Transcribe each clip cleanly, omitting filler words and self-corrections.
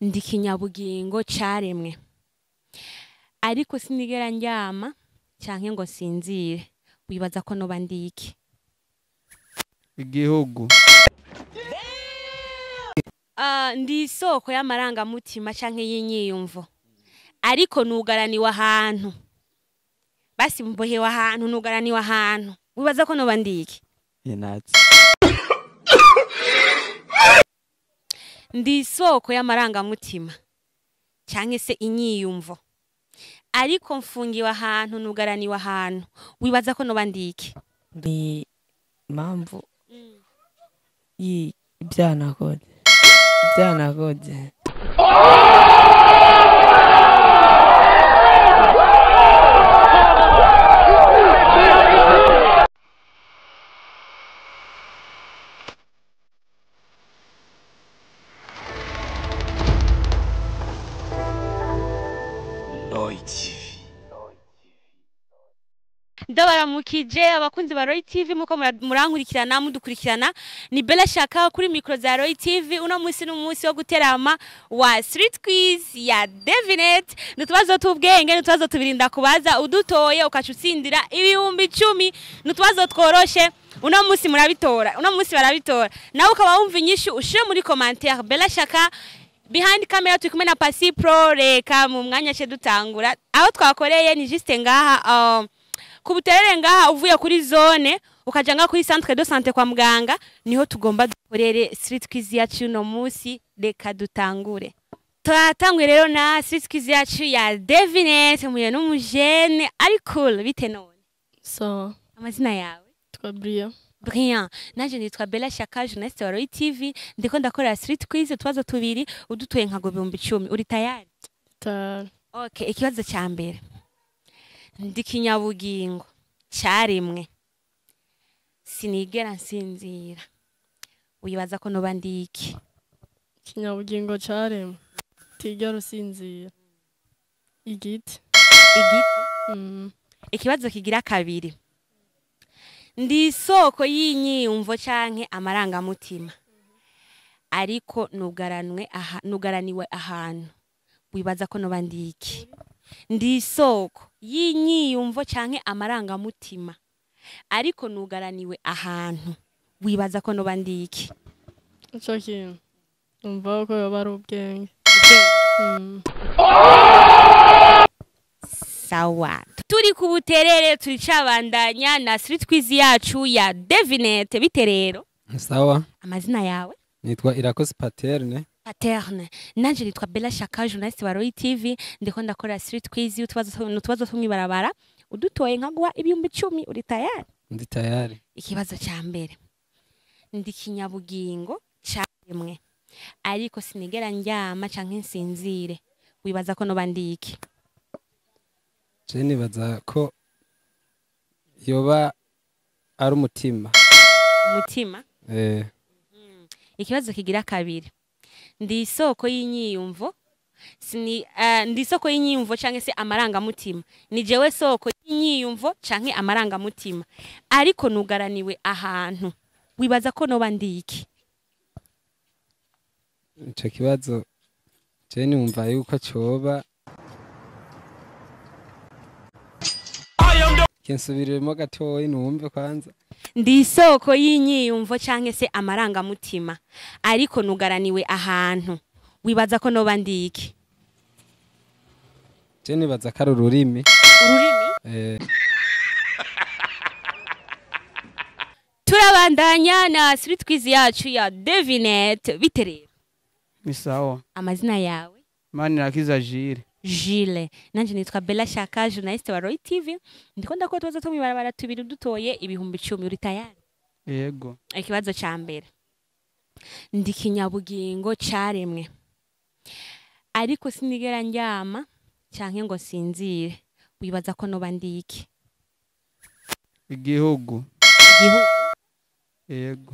Ndi ikinyabugingo caremwe, ariko sinigera ndyama canke ngo sinzire. Wibaza ko noba ndi iki? Igihugu. Ndi isoko y'amarangamutima canke y'inyiyumvo, ariko nugaraniwe ahantu, basi mbohewe ahantu, nugaraniwe ahantu. Wibaza ko noba ndi iki? Inatsi. Ndi isoko y'amarangamutima canke se inyiyumvo, ariko mfungiwe ahantu, nugaraniwe ahantu. Wibaza ko noba ndi iki? Ni impamvu y'ibyaha nakoze. Ibyaha nakoze. Ndabaramukije abakunzi ba Roy TV, muko murankurikirana, mudukurikirana. Ni Bella Shaka kuri micro za Roy TV. Uno munsi n'umunsi wo guterama wa Street Quiz ya Devinet. Nutubazo tubwenge, nutubazo tubirinda kubaza, udutoye ukaca utsindira 10,000. Nutubazo tworoshe, uno munsi murabitora, uno munsi barabitora. Nawe ukaba wumva inyishu ushire muri commentaire. Bella Shaka behind camera, turi kumwe na Pasi Pro. Reka mu mwanya ce dutangura. Aho twakoreye ni juste ngaha ku Buterere, ngaha uvuye kuri zone ukaja ngaha kuri centre de santé kwa muganga, niho tugomba dukorere street quiz yacu uno munsi. Reka dutangure. Turatanguye rero na street quiz yacu ya Devinet. Muye n'umujene ari cool. Bite none? So. Amazina yawe? Twa Bria. Brian. Nanje nitwa Bella Shaka, journaliste wa Roy TV. Ndiko ndakora street quiz, utubazo tubiri, udutoye nkago 10,000. Uri tayari? Ta. Okay, ikibazo ca mbere. Ndi ikinyabugingo caremwe, sinigera nsinzira. Wibaza ko noba ndi iki? Ikinyabugingo caremwe tigera usinzira. Igiti. Igiti? Mm. Ikibazo kigira kabiri. Ndi isoko y'inyiyumvo canke amarangamutima, ariko nugaranwe aha, nugaraniwe ahantu. Wibaza ko noba ndi iki? Ndi isoko y'inyiyumvo canke amarangamutima, ariko nugaraniwe ahantu. Wibaza ko noba ndi iki? Ico kintu numva ko yoba ari ubwenge. Ubwenge. Mm. Sawa, turi ku Buterere, turicabandanya na street quiz yacu ya Devinet. Bite rero? Sawa. Amazina yawe? Nitwa Irakoze Paterne. Paterne. Nanje nitwa Bella Shaka, journaliste wa Roy TV. Ndiko ndakora street quiz, utubazo two mw'ibarabara, udutoye nkaguha 10,000. Uri tayari? Ndi tayari. Ikibazo ca mbere. Ndi ikinyabugingo caremwe, ariko sinigera ndyama canke nsinzire. Wibaza ko noba ndi iki? Je nibaza ko yoba ari umutima. Umutima? Eh. Ikibazo kigira kabiri. Ndi isoko y'inyiyumvo, sini ndi isoko y'inyiyumvo canke se amarangamutima. Ni jewe soko y'inyiyumvo canke amarangamutima, ariko nugaraniwe ahantu. Wibaza ko noba ndi iki? Ico kibazo je numva yuko coba kinsubiremo gatoyi numve kwanza. Ndi isoko y'inyiyumvo canke se amarangamutima, ariko nugaraniwe ahantu. Wibaza ko noba ndi iki? Je nibaza ko ari ururimi. Ururimi? Eh. Turabandanya na street quiz yacu ya Devinet. Bite rero? Ni sawa. Amazina yawe? Manirakiza Jire. Gilles. Nanje nitwa Bella Shaka, journaliste wa Roy TV. Ndiko ndakora utubazo two mw'ibarabara tubiri, dutoye 10,000. Uri tayari? Yego. Ikibazo ca mbere. Ndi ikinyabugingo caremwe, ariko sinigera ndyama canke ngo sinzire. Wibaza ko noba ndi iki? Igihugu. Igihugu? Yego.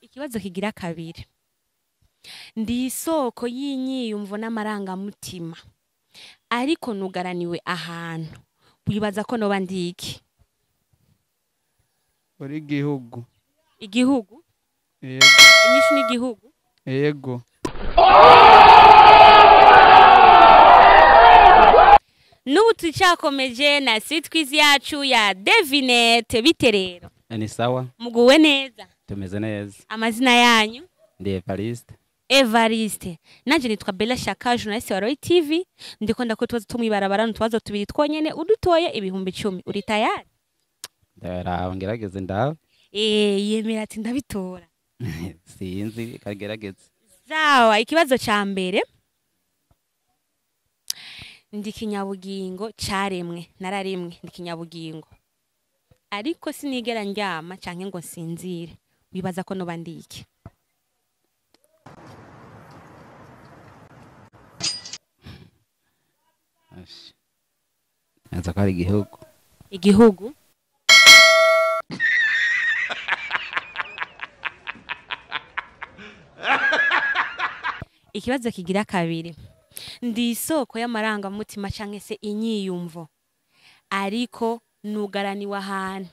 Ikibazo kigira kabiri. Ndi isoko y'inyiyumvo n'amarangamutima, ariko nugaraniwe ahantu. Wibaza ko noba ndi iki? Uri igihugu. Igihugu. Yego. Inyishu ni igihugu. Yego. N'ubu tucakomeje na street quiz yacu ya devinette. Bite rero? Ni sawa. Muguwe neza? Tumeze neza. Amazina yanyu? Ndi Evariste. Evariste. Nanje nitwa Bella Shaka, journaliste wa Roy TV. Ndiko ndakora utubazo two mw'ibarabara, n'utubazo tubiri twonyene, udutoye 10,000. Uri tayari? Ndaraba ngerageze ndaba. Yemera ati ndabitora. Sinzi, kagerageze. Sawa, ikibazo ca mbere. Ndi kinyabugingo caremwe, nararemwe, ndi kinyabugingo. Ariko sinigera ndyama canke ngo nsinzire. Wibaza ko noba ndi iki? Nza ko ari igihugu. Igihugu? Ikibazo kigira kabiri. Ndi isoko y'amarangamutima canke se inyiyumvo. Ariko nugaraniwe ahantu,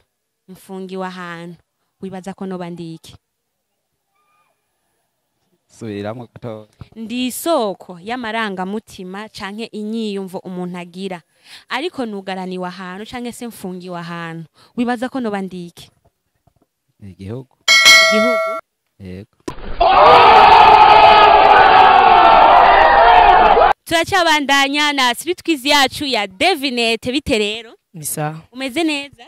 mfungiwe ahantu. Wibaza ko noba ndi iki? Subiramwo gato. Ndi isoko y'amarangamutima canke inyiyumvo umuntu agira. Ariko nugaraniwe ahantu canke se mfungiwe ahantu. Wibaza ko noba ndi iki? Igihugu. Igihugu? Yego. Turacabandanya na street quiz yacu ya devinette. Bite rero? Ni sawa. Umeze neza?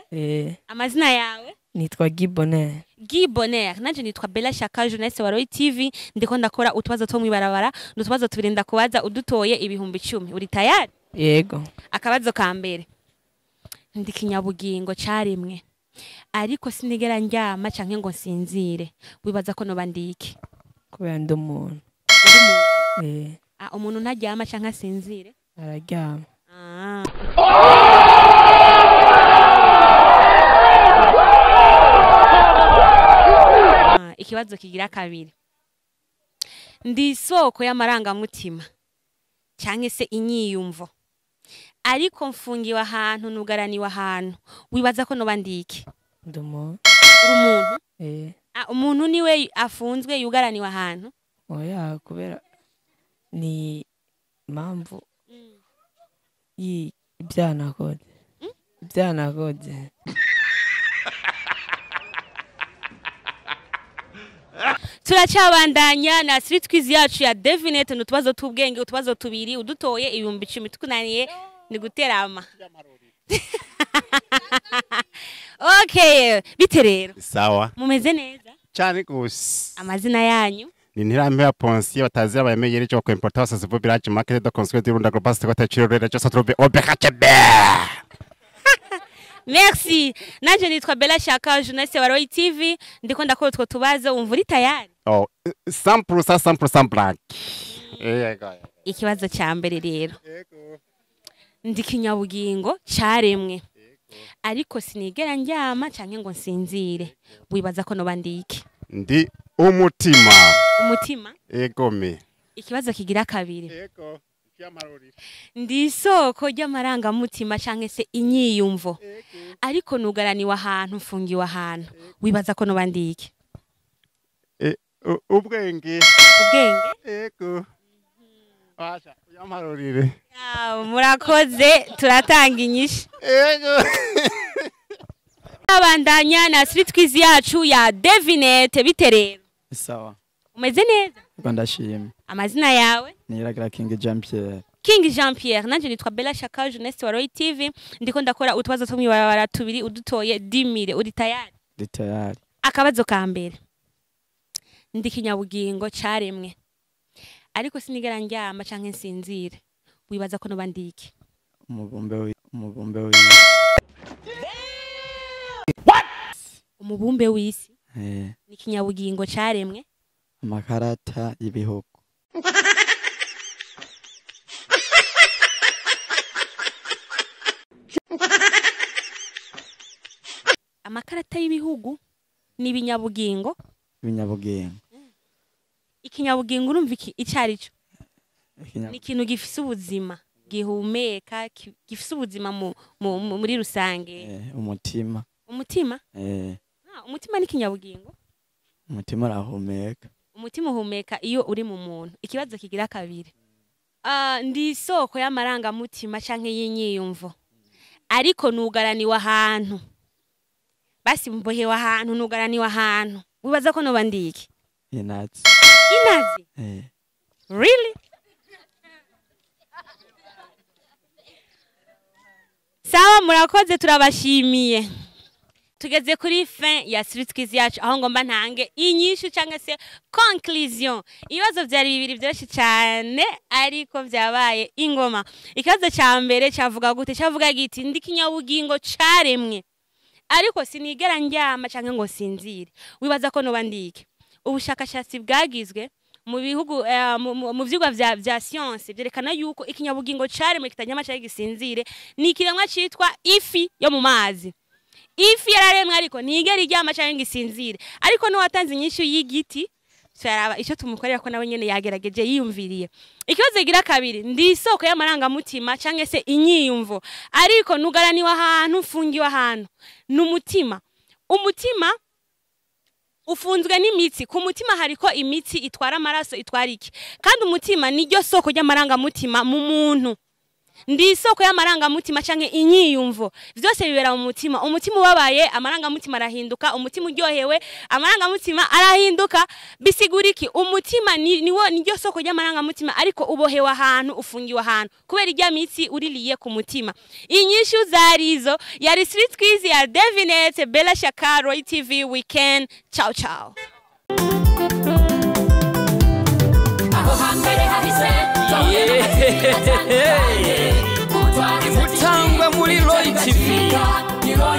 Amazina yawe? Nitwa Guy Bonheur. Guy Bonheur. Nanje nitwa Bella Shaka, journaliste wa Roy TV. Ndiko ndakora utubazo two mw'ibarabara, n'utubazo tubiri ndakubaza udutoye 10,000. Uri tayari? Yego. Akabazo ka mbere. Ndi kinyabugingo caremwe. Ariko sinigera ndyama canke ngo nsinzire. Wibaza ko noba ndi iki? Kubera ndi umuntu. Uri umuntu? Umuntu ntaryama canke asinzire? Araryama. Ikibazo kigira kabiri. Ndi isoko y'amarangamutima canke se inyiyumvo. Ariko mfungiwe ahantu, nugaraniwe ahantu. Wibaza ko noba ndi iki? Ndi umuntu. Uri umuntu? Umuntu niwe afunzwe yugaraniwe ahantu? Oya, kubera ni impamvu ibyaha nakoze. Ibyaha nakoze. Turacabandanya na street quiz yacu ya devinette, n'utubazo tw'ubwenge, utubazo tubiri, udutoye 10,000. Tukunaniye ni guterama. Okay, bite rero? Sawa. Mumeze neza? Cyane gose. Amazina yanyu? Ni Ntirampeba Ponsier batazira bayemeye cyo kwimporta sa sevo village market de construire du Rwanda global secrétaire chirurgien cyo trouver au BHB. Merci. Nanje nitwa Bella Shaka, journaliste wa Roy TV. Ndiko ndakora utwo tubazo, umva uri tayari? Oh, 100% 100% black. Yego. Ikibazo ca mbere rero. Yego. Ndi kinyabugingo caremwe. Ariko sinigera ndyama canke ngo nsinzire. Wibaza ko noba ndi iki? Ndi umutima. Umutima? Yego me. Ikibazo kigira kabiri. Yego. Ndi isoko ry'amarangamutima canke se inyiyumvo. Ariko nugaraniwe ahantu, mfungiwe ahantu. Wibaza ko noba ndi iki? Ubwenge. Ubwenge? Yego. Basha, yamarurire. Murakoze, turatanga inyishu. Yego. Abandanya na street quiz yacu ya devinette. Bite rero? Sawa. Umeze neza? Ndashimye. Amazina yawe? Niragira King Jean Pierre. King Jean Pierre. Nanje nitwa Bella Shaka, journaliste wa Roy TV. Ndiko ndakora utubazo two mw'ibarabara tubiri, udutoye 10,000. Uri tayari? Ndi tayari. Akabazo ka mbere. Ndi kinyabugingo caremwe. Ariko sinigera ndyama canke nsinzire. Wibaza ko noba ndi iki? Umubumbe What? Umubumbe w'isi? Ni kinyabugingo caremwe? Amakarata y'ibihugu. Amakarata y'ibihugu ni ibinyabugingo? Ibinyabugingo. Ikinyabugingo urumva iki icarico? Ni ikintu gifise ubuzima, gihumeka, gifise ubuzima muri rusange. Umutima. Umutima? Umutima ni ikinyabugingo? Umutima urahumeka. Umutima uhumeka iyo uri mu muntu. Ikibazo kigira kabiri. Ndi isoko y'amarangamutima canke y'inyiyumvo, ariko nugaraniwe ahantu, basi mbohewe ahantu, nugaraniwe ahantu. Wibaza ko noba ndiki? Inazi. Inazi? Eh. Really? Sawa, murakoze, turabashimiye. Tugeze kuri fin ya street quiz yacu, aho ngomba ntange inyishu cyangwa se conclusion. Ibibazo byari bibiri byoroshye cyane, ariko byabaye ingoma. Ikibazo cya mbere cyavuga gute? Cyavuga giti: ndi kinyabugingo caremwe, ariko sinigera ndyama cyangwa ngo sinzire. Wibaza ko noba ndike? Ubushakashatsi bwagizwe mu bihugu, mu vyigwa vya science byerekana yuko ikinyabugingo caremwe kitanyama cyangwa gisinzire ni ikiremwa citwa ifi yo mu mazi. Ifi yararemwe, ariko ntigera iryama cyangwa ngo isinzire. Ariko n'uwatanze inyishu y'igiti, turaraba icyo tumukorera, ko nawe nyene yagerageje, yiyumviriye. Ikibazo gira kabiri: ndi isoko y'amarangamutima cyangwa se inyiyumvo, ariko nugaraniwe ahantu, mfungiwe ahantu. Ni umutima. Umutima ufunzwe n'imitsi. Ku mutima hariko imitsi itwara amaraso, itwara iki, kandi umutima niryo soko ry'amarangamutima mu muntu. Ndi isoko y'amarangamutima canke inyiyumvo, vyose bibera mu mutima. Umutima ubabaye, amarangamutima arahinduka. Umutima uryohewe, amarangamutima arahinduka. Bisigura iki? Umutima niwo niryo soko ry'amarangamutima, ariko ubohewe ahantu, ufungiwe ahantu kubera irya mitsi uririye ku mutima. Inyishu zarizo. Yari street quiz ya Devinette, Bella Shaka, Roy TV Weekend. Ciao ciao. Aho hambere hahise. Imutangwa muri Roy TV,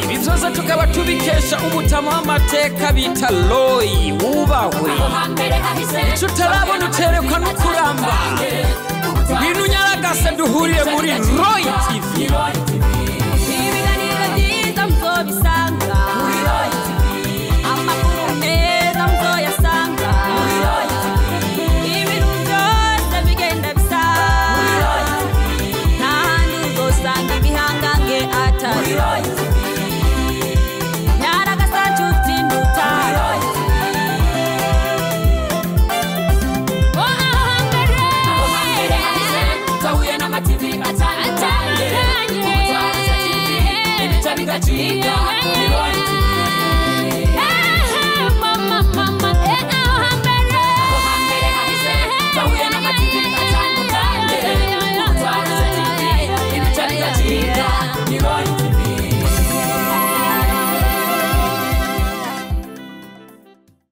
ibi byose tukaba tubikesha umutama w'amateka bita Roy wubahwe. Icyo utarabona uterekwa no kuramba. Ngwino unyaragase duhurire muri Roy TV. Ibiganiro byiza muzobisa.